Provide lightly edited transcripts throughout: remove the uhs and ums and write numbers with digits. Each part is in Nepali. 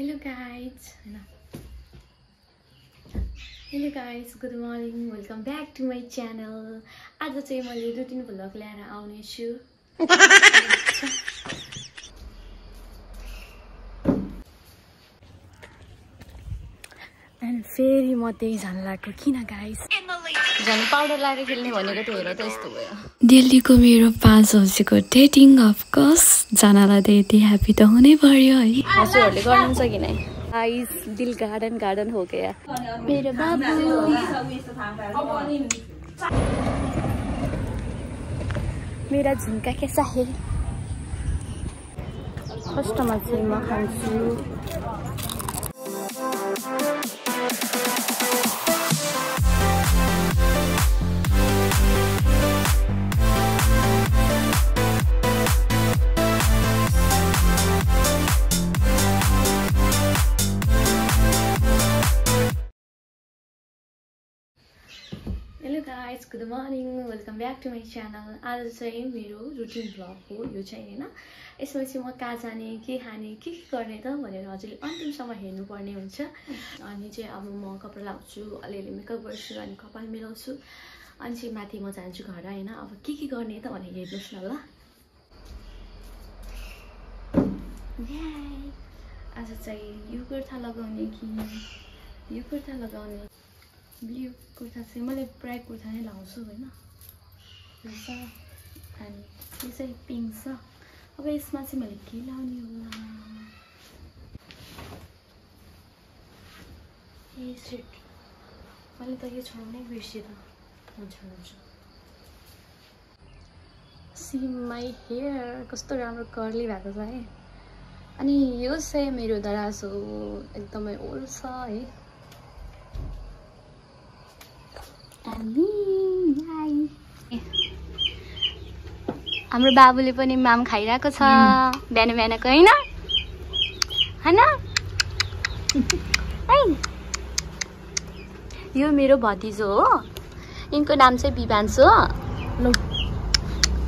Hello guys, good morning. Welcome back to my channel. आज चाहिँ मैले रुटिन भ्लग ल्याएर आउने छु. And फेरि म त्यही झन् लाग्यो किन गाइस झन् पाउडर लाएर खेल्ने भनेको थियो हेर त यस्तो भयो. दिल्लीको मेरो 5 बजेको डेटिङ अफ कोर्स जनालाई त यति ह्यापी त हुनै पर्यो है. हजुरहरूले गर्नुहुन्छ कि नै? गाइस दिल गार्डन हो गया मेरो बाबु. मेरा झुमका कैसा है? फर्स्टमा चाहिँ म खान्छु Hello guys, good morning. Welcome back to my channel. आज चाहिँ मेरो रुटिन भ्लग हो यो चाहिँ हैन. यसमा चाहिँ म कहाँ जाने, के खाने, के गर्ने त भनेर हजुरले अन्तिमसम्म हेर्नु पर्ने हुन्छ. अनि चाहिँ अब म कपडा लाउँछु, अलिअलि मेकअप गर्छु अनि कपाल मिलाउँछु. अनि चाहिँ माथि म जान्छु घर हैन. अब के गर्ने त भनेर हेर्नुस् न ल. आज चाहिँ यो कुर्ता लगाउने कि यो कुर्ता लगाउने. ब्लू कुर्ता चाहिँ मैले प्राय कुर्ता नै लाउँछु हैन. अनि यो चाहिँ पिङ्क छ. अब यसमा चाहिँ मैले के लाउने होला? ए शिट, मैले त यो छोड्नै बिर्सेँ त. हुन्छ सी माई हेयर कस्तो राम्रो कर्ली भएको छ है. अनि यो चाहिँ मेरो दराज हो, एकदमै ओल्ड छ है. हाम्रो बाबुले पनि माम खाइरहेको छ बिहानको हैन हैन. यो मेरो भतिजो हो, यिनको नाम चाहिँ विभान्सु हो.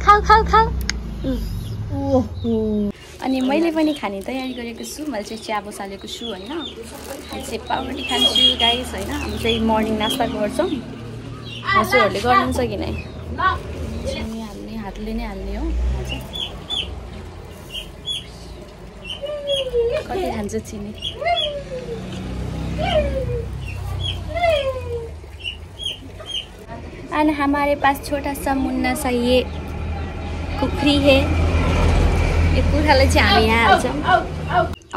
खाऊ. अनि मैले पनि खाने तयारी गरेको छु. मैले चाहिँ चिया बसालेको छु हैन. चाहिँ पाउरोटी खान्छु गाइस हैन. हामी चाहिँ मर्निङ नास्ता गर्छौँ. हजुरहरूले गर्नुहुन्छ कि नै? चिनी हाल्ने, हातले नै हाल्ने हो. कति खान्छ चिनी? अनि हमारे पास छोटा सा मुन्ना सा ये कुखुरी है. यो कुखुरालाई चाहिँ हामी यहाँ हाल्छौँ.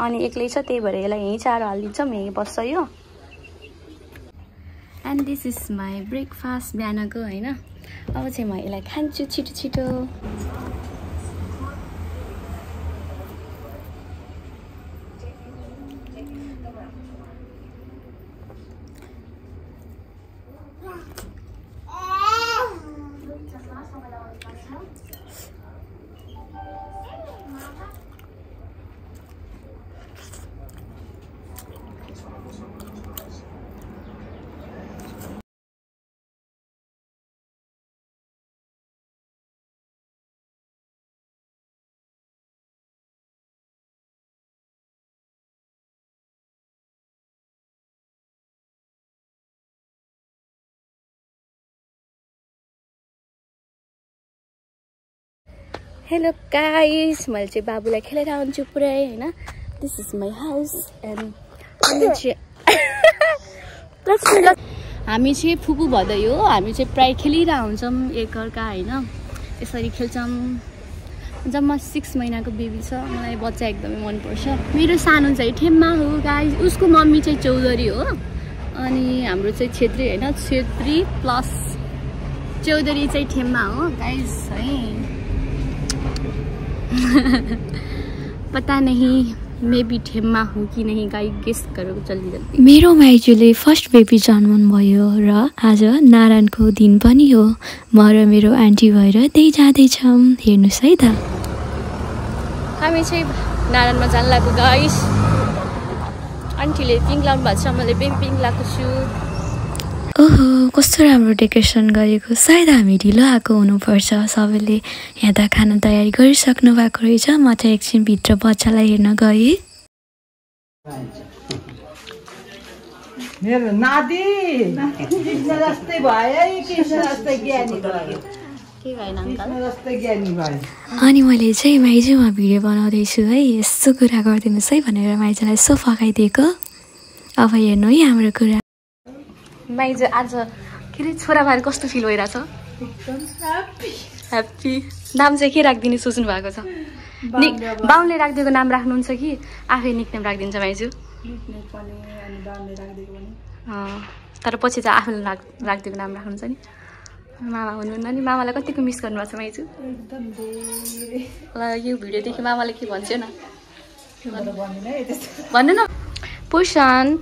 अनि एक्लै छ त्यही भएर यसलाई यहीँ चारो हालिदिन्छौँ. यहीँ बस्छ यो. And this is my breakfast बिहानको हैन. अब चाहिँ म यसलाई खान्छु छिटो. Hello guys, मैले चाहिँ बाबुलाई खेलेर आउँछु पुरै हैन. This is my house and हामी चाहिँ फुपू भदै हो. हामी चाहिँ प्राय खेलिरहेको हुन्छौँ एकअर्का हैन. यसरी खेल्छौँ. जम्मा 6 महिनाको बेबी छ. मलाई बच्चा एकदमै मनपर्छ. मेरो सानो चाहिँ ठेम्मा हो गाइस. उसको मम्मी चाहिँ चौधरी हो. अनि हाम्रो चाहिँ छेत्री हैन. छेत्री प्लस चौधरी चाहिँ ठेम्मा हो गाइस है. पता नहीं मैं भी ठेम्मा हूँ कि नहीं गाइस, गेस करो जल्दी. मेरो माइजूले फर्स्ट बेबी जन्मनु भयो र आज नारायणको दिन पनि हो. म र मेरो आन्टी भएर त्यही जाँदैछौँ. हेर्नुहोस् है त. हामी चाहिँ नारायणमा जान लाग्यो गाइस. आन्टीले पिङ्क लाउनु भएको छ, मैले पनि पिङ्क लगाएको छु. ओहो कस्तो राम्रो डेकोरेसन गरेको. सायद हामी ढिलो आएको हुनुपर्छ. सबैले यहाँ त खाना तयारी गरिसक्नु भएको रहेछ. म चाहिँ एकछिन भित्र बच्चालाई हेर्न गएँ. मेरो नाति कृष्ण जस्तै भयो है, कृष्ण जस्तै ज्ञानी भयो। के भएन अङ्कल? कृष्ण जस्तै ज्ञानी भयो। अनि मैले चाहिँ माइजूमा भिडियो बनाउँदैछु है, यस्तो कुरा गरिदिनुहोस् है भनेर माइजूलाई यसो फकाइदिएको। अब हेर्नु है हाम्रो कुरा। माइजू आज के अरे छोरा भएर कस्तो फिल भइरहेछ? ह्याप्पी। नाम चाहिँ के राखिदिने सोच्नु भएको छ? बाउले राखिदिएको नाम राख्नुहुन्छ कि आफै निकनेम राखिदिन्छ माइजू? तर पछि चाहिँ आफूले राखिदिएको नाम राख्नुहुन्छ नि। मामा हुनुहुन्न नि, मामालाई कतिको मिस गर्नुभएको छ माइजू? ल यो भिडियोदेखि मामाले के भन्छ न भन्नु न। पुषण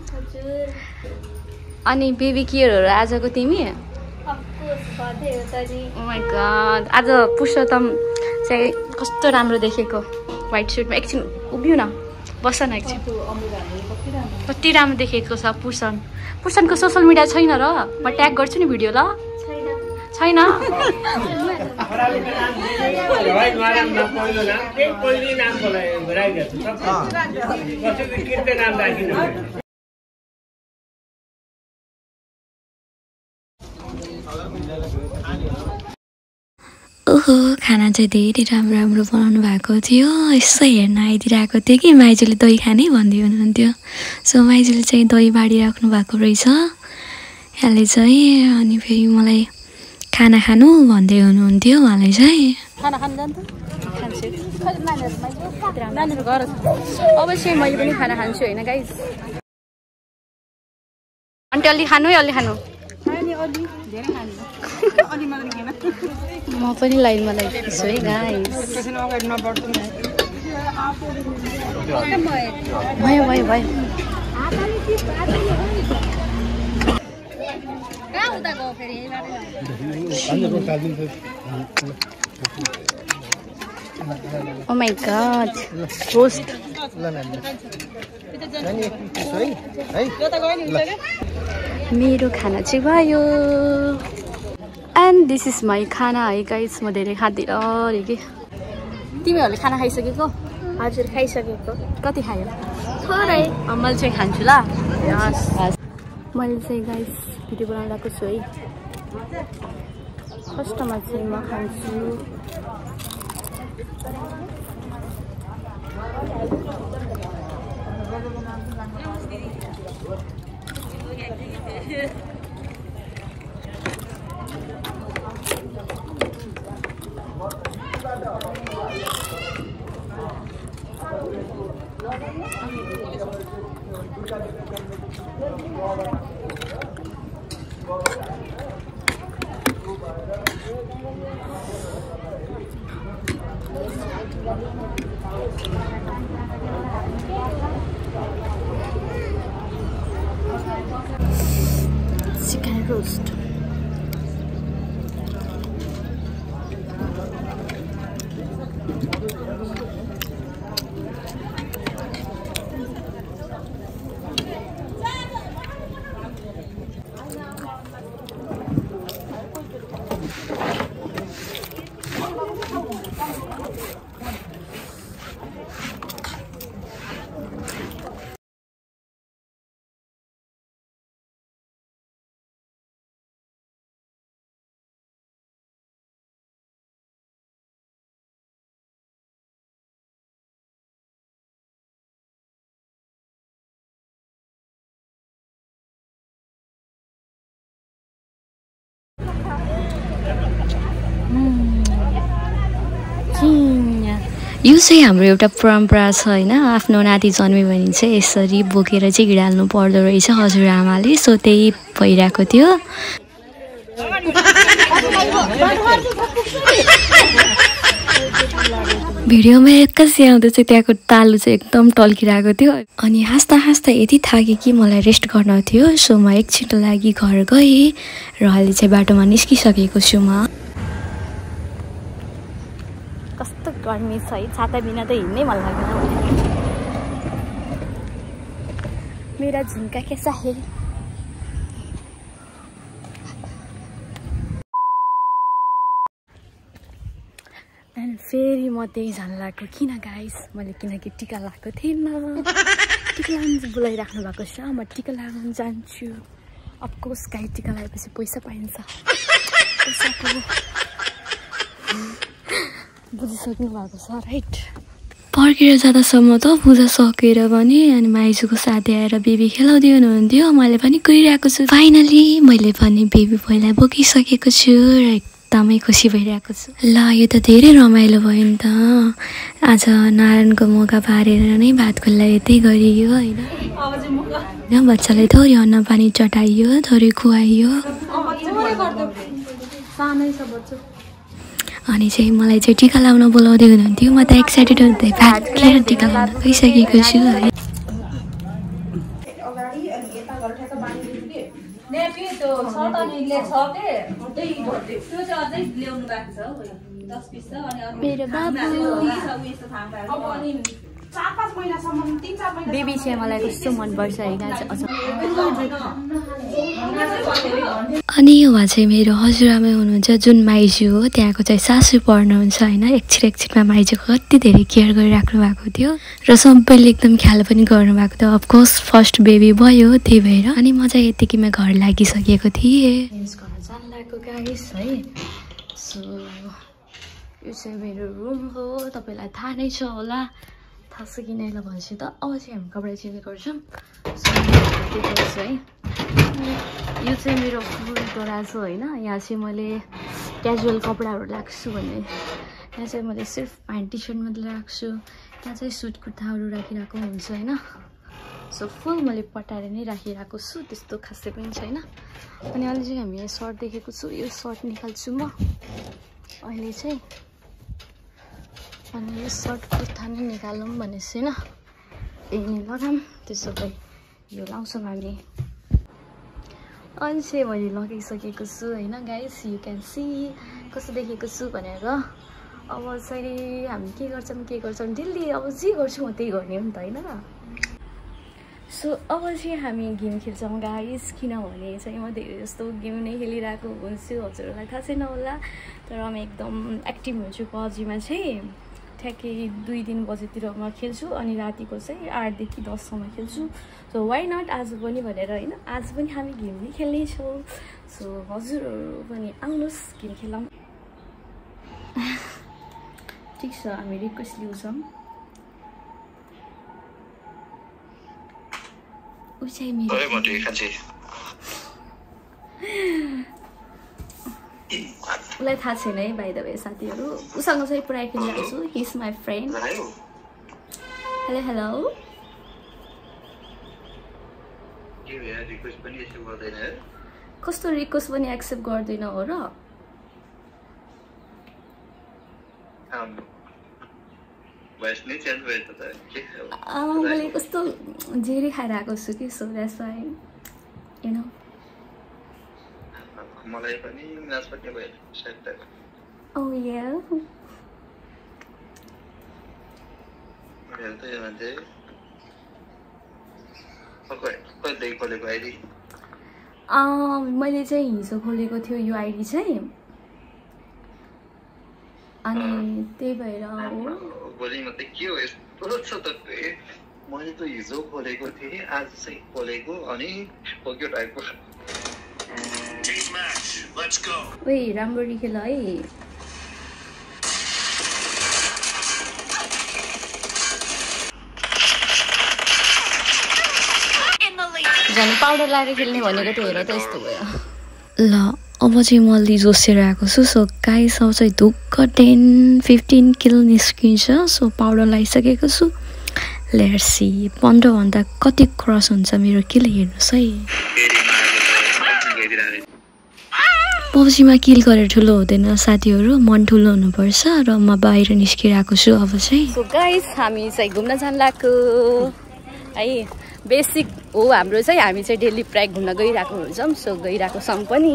अनि बेबी केयरहरू आजको तिमी? ओ माई गॉड, आज पुरुषोत्तम चाहिँ कस्तो राम्रो देखेको व्हाइट सुटमा। एकछिन उभियो न, बस न एकछिन। कति राम्रो देखेको छ पुषण। पुषणको सोसियल मिडिया छैन र? म ट्याग गर्छु नि भिडियो। ल छैन? ओहो, खाना चाहिँ धेरै राम्रो राम्रो बनाउनु भएको थियो। यसो हेर्न आइदिरहेको थियो कि माइजूले दही खाने भन्दै हुनुहुन्थ्यो। सो माइजूले चाहिँ दही बाँडिराख्नु भएको रहेछ यहाँले चाहिँ। अनि फेरि मलाई खाना खानु भन्दै हुनुहुन्थ्यो उहाँले चाहिँ। खाना खानु जान्छ अवश्य मैले पनि खाना खान्छु होइन गाइस? अन्त अलि खानु है, अलि खानु। म पनि लाइनमा लाग्छु है गाइस। भयो भयो भयो। Oh my god, roast. मेरो खाना चाहिँ भयो। एन्ड दिस इज माई खाना है गाइस। म धेरै खाँदिनँ अरे कि। तिमीहरूले खाना खाइसकेको? हजुर खाइसकेको। कति खायो? थोरै। मैले चाहिँ खान्छु ल। मैले चाहिँ गाइस भिडियो बनाउनु लगाएको छु है। फर्स्टमा चाहिँ म खान्छु। Chicken roast. यो चाहिँ हाम्रो एउटा परम्परा छ होइन। आफ्नो नाति जन्म्यो भने चाहिँ यसरी बोकेर चाहिँ हिँडाल्नु पर्दो रहेछ हजुरआमाले। सो त्यही भइरहेको थियो। भिडियोमा एक्कासी आउँदा चाहिँ त्यहाँको तालु चाहिँ एकदम टल्किरहेको थियो। अनि हाँस्दा हाँस्दा यति थाकेँ कि मलाई रेस्ट गर्न थियो। सो म एकछिनको लागि घर गएँ र अहिले चाहिँ बाटोमा निस्किसकेको छु म। कस्तो गर्मी छ है, छाता बिना त हिँड्नै मन लाग्दैन। मेरा झुम्का कैसा है? फेरि म त्यही झन् लगाएको। किन गाइस? मैले किनकि टिका लगाएको थिएन। टिका लगाउनु बोलाइराख्नु भएको छ म टिका लगाउन जान्छु अफकोर्स गाई टिका लगाएपछि पैसा पाइन्छ पैसाको बुझिसक्नु भएको छ राइट पर्खेर जाँदासम्म त पूजा सकेर पनि अनि माइजूको साथी आएर बेबी खेलाउँदै हुनुहुन्थ्यो मैले पनि गइरहेको छु फाइनली मैले पनि बेबी पहिला बोकिसकेको छु र एकदमै खुसी भइरहेको छु ल यो त धेरै रमाइलो भयो नि त आज नारायणको मौका पारेर नै भात खुल्ला यतै गरियो होइन बच्चालाई थोरै अन्न पानी चटाइयो थोरै खुवाइयो अनि चाहिँ मलाई चाहिँ टिका लाउन बोलाउँदै हुनुहुन्थ्यो म त एक्साइटेड हुँदै भात खेर टिका लाउन गइसकेको छु है मेरो बेबी चाहिँ मलाई कस्तो मनपर्छ अनि उहाँ चाहिँ मेरो हजुरआमै हुनुहुन्छ जुन माइजू हो त्यहाँको चाहिँ सासू पर्नुहुन्छ होइन एकछिनमा माइजूको कति धेरै केयर गरिराख्नु भएको थियो र सबैले एकदम ख्याल पनि गर्नुभएको थियो अफकोर्स फर्स्ट बेबी भयो त्यही भएर अनि म चाहिँ यतिकैमा घर लागिसकेको थिएँ जान लागेको गाइस है सो यो चाहिँ मेरो रुम हो तपाईँलाई थाहा नै छ होला थाहा छ कि नै ल भनेपछि त अब चाहिँ हामी कपडा चेन्ज गर्छौँ है यो चाहिँ मेरो फुल डोरा छ होइन यहाँ चाहिँ मैले क्याजुअल कपडाहरू राख्छु भन्ने यहाँ चाहिँ मैले सिर्फ प्यान्ट टी सर्ट मात्रै राख्छु त्यहाँ चाहिँ सुट कुर्ताहरू राखिरहेको हुन्छ होइन सो फुल मैले पटाएर नै राखिरहेको छु त्यस्तो खासै पनि छैन अनि अहिले चाहिँ हामी यहाँ सर्ट देखेको छु यो सर्ट निकाल्छु म अहिले चाहिँ अनि यो सर्ट कुर्ता नै निकालौँ भनेपछि होइन यही नै लगाऊँ त्यसो भए यो लाउँछौँ हामी अनि चाहिँ मैले लगाइसकेको छु होइन गाइस यु क्यान सी कस्तो देखेको छु भनेर अब चाहिँ हामी के गर्छौँ डेली अब जे गर्छौँ म त्यही गर्ने हो नि त होइन र सो अब चाहिँ हामी गेम खेल्छौँ गाइस किनभने चाहिँ म धेरै जस्तो गेम नै खेलिरहेको हुन्छु हजुरहरूलाई थाहा छैन होला तर म एकदम एक्टिभ हुन्छु पबजीमा चाहिँ ठ्याक्कै 2-3 बजेतिर म खेल्छु अनि रातिको चाहिँ 8 देखि 10 सम्म खेल्छु सो वाइ नट आज पनि भनेर होइन आज पनि हामी गेम नै खेल्नेछौँ सो हजुरहरू पनि आउनुहोस् गेम खेलौँ ठिक छ हामी रिक्वेस्ट लिउँछौँ उसलाई थाहा छैन है बाइ द वे साथीहरू उसँग चाहिँ पुरा खेलिरहेको छु he is my friend hello hello कस्तो रिक्वेस्ट पनि एक्सेप्ट गर्दैन हो र मैले कस्तो जेरी खाएर आएको छु कि so that's why you know मलाई पनि नाच पट्ने भयो सायद त ओ या मेरो त यो मान्छे कहिले खोलेको आइडी मैले चाहिँ हिजो खोलेको थियो यो आइडी चाहिँ अनि त्यही भएर हो भोलिमा त के हो यस्तो छ त मैले त हिजो खोलेको थिएँ आज चाहिँ खोलेको अनि पोक्यो टाइपको ओइ राम्ररी खेल है झन् पाउडर लगाएर खेल्ने भनेको थियो हेर त यस्तो भयो ल अब चाहिँ म अलि जोसेर आएको छु सो गाइस अब चाहिँ धुक्क 10-15 किलो निस्किन्छ सो पाउडर लगाइसकेको छु लेट्स सी 15 भन्दा कति क्रस हुन्छ मेरो किल हेर्नुहोस् है पबजीमा किल गरेर ठुलो हुँदैन साथीहरू मन ठुलो हुनुपर्छ र म बाहिर निस्किरहेको छु अब चाहिँ सो गाइस हामी चाहिँ घुम्न जान लाग्यो है बेसिक हो हाम्रो चाहिँ हामी चाहिँ डेली प्राय घुम्न गइरहेको हुन्छौँ सो गइरहेको छौँ पनि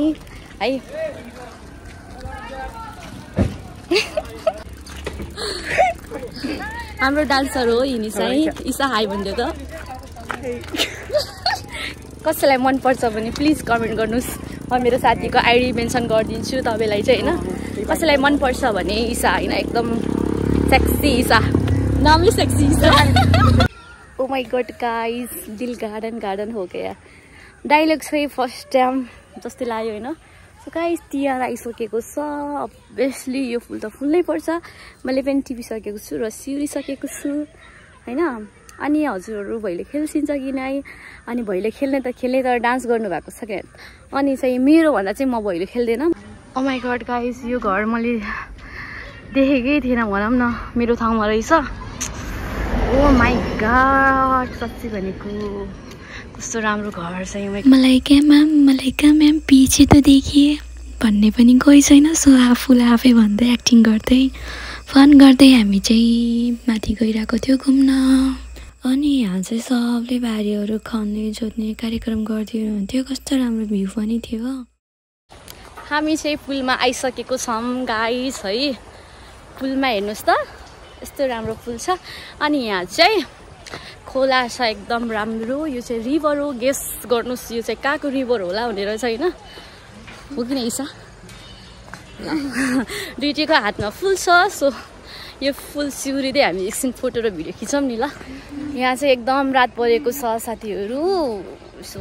है हाम्रो डान्सर हो यिनी चाहिँ ईशा हाई भन्दै त कसैलाई मनपर्छ भने प्लिज कमेन्ट गर्नुहोस् म मेरो साथीको आइडी मेन्सन गरिदिन्छु तपाईँलाई चाहिँ होइन कसैलाई मनपर्छ भने ईशा होइन एकदम सेक्सी ईशा नामै sexy Isha oh oh my God guys, दिल गार्डन हो गया। डायलग चाहिँ फर्स्ट टाइम जस्तै लाग्यो होइन। सो गाइस तिहार आइसकेको छ, अभियसली यो फुल त फुल्नै पर्छ। मैले पनि टिपिसकेको छु र सिउरिसकेको छु होइन। अनि हजुरहरू भैलो खेल्छिन्छ कि नै? अनि भैलो खेल्ने त खेल्ने, तर डान्स गर्नुभएको छ क्या। अनि चाहिँ मेरो भन्दा चाहिँ म भैलो खेल्दैन। ओ माय गॉड गाइस, यो घर मैले देखेकै थिएन भनौँ न, मेरो ठाउँमा रहेछ। ओ माय गॉड, सच्ची भनेको कस्तो राम्रो घर छ यो। मलाई क्या म्याम पछि त देखिए भन्ने पनि कोही छैन। सो आफूलाई आफै भन्दै एक्टिङ गर्दै फन गर्दै हामी चाहिँ माथि गइरहेको थियो घुम्न। अनि यहाँ चाहिँ सबले बारीहरू खन्ने जोत्ने कार्यक्रम गरिदिनु हुन्थ्यो। कस्तो राम्रो भ्यू पनि थियो। हामी चाहिँ पुलमा आइसकेको छौँ गाइस है। पुलमा हेर्नुहोस् त, यस्तो राम्रो पुल छ। अनि यहाँ चाहिँ खोला छ एकदम राम्रो। यो चाहिँ रिभर हो, गेस गर्नुहोस् यो चाहिँ कहाँको रिभर होला भनेर चाहिँ होइन। हो किन ईसा? दुईटीको हातमा फुल छ। सो यो फुल सिउरिँदै हामी एकछिन फोटो र भिडियो खिचौँ नि ल। यहाँ चाहिँ एकदम रात परेको छ साथीहरू। सो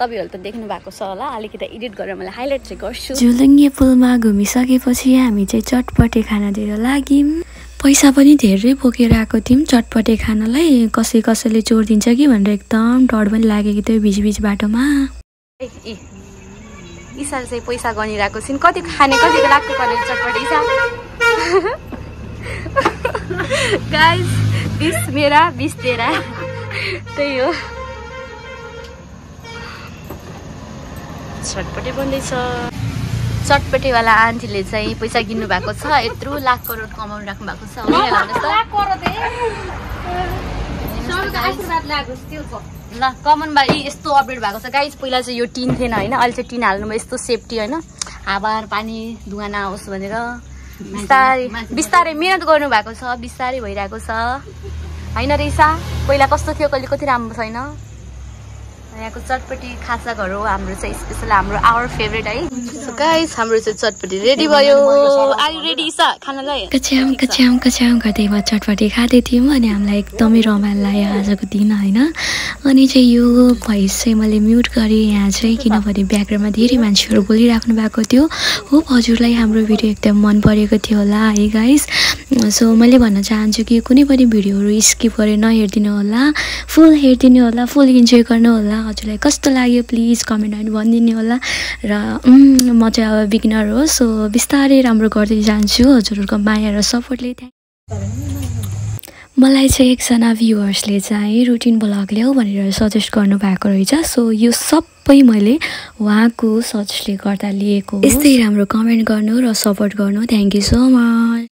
तपाईँहरू त देख्नु भएको छ होला, अलिकति एडिट गरेर मैले हाइलाइट चाहिँ गर्छु। झुलुङ्गे पुलमा घुमिसकेपछि हामी चाहिँ चटपटे खानातिर लाग्यौँ। पैसा पनि धेरै बोकेर आएको थियौँ चटपटे खानालाई। कसैले चोरिदिन्छ कि भनेर एकदम डर पनि लागेको थियो बिच बाटोमा। ईसाले चाहिँ पैसा गनिरहेको छिन्, कति खाने कतिको लाग्छ भने चटपटे ईसा। गाइस 20 मेरा 20 तेरा, त्यही हो। चटपटे बन्दैछ। चटपटेवाला आन्टीले चाहिँ पैसा किन्नु भएको छ। यत्रो लाख करोड कमाउनु राख्नु भएको छ। ल कमन बारी यस्तो अपडेट भएको छ गाइस। पहिला चाहिँ यो टिन थिएन होइन, अहिले चाहिँ टिन हाल्नुमा यस्तो सेफ्टी होइन, हावा पानी धुवा नआओस् भनेर बिस्तारै मिहिनेत गर्नु भएको छ। बिस्तारै भइरहेको छ होइन रहेछ। पहिला कस्तो थियो, कहिले कति राम्रो छैन। यहाँको चटपटी खाजाहरू हाम्रो चाहिँ स्पेसल, हाम्रो आवर फेभरेट है। सो गाइस हाम्रो चाहिँ चटपटी रेडी भयो। आर यु रेडी ईसा खानालाई? कच्याम गर्दै म चटपटी खाँदै थियौँ। अनि हामीलाई एकदमै रमाइलो लाग्यो आजको दिन होइन। अनि चाहिँ यो भोइस चाहिँ मैले म्युट गरेँ यहाँ चाहिँ, किनभने ब्याकग्राउन्डमा धेरै मान्छेहरू बोलिराख्नु भएको थियो। होप हजुरलाई हाम्रो भिडियो एकदम मन परेको थियो होला है गाइस। सो मैले भन्न चाहन्छु कि कुनै पनि भिडियोहरू स्किप गरेर नहेरिदिनु होला, फुल हेरिदिनु होला, फुल इन्जोय गर्नु होला। हजुरलाई कस्तो लाग्यो प्लिज कमेन्टमा भनिदिनु होला। र म चाहिँ अब बिगिनर हो, सो बिस्तारै राम्रो गर्दै जान्छु हजुरहरूको माया र सपोर्टले। मलाई चाहिँ एकजना भ्युवर्सले चाहिँ रुटिन ब्लग ल्याऊ भनेर सजेस्ट गर्नुभएको रहेछ। सो यो सबै मैले उहाँको सजेस्टले गर्दा लिएको। यस्तै राम्रो कमेन्ट गर्नु र सपोर्ट गर्नु। Thank you so much.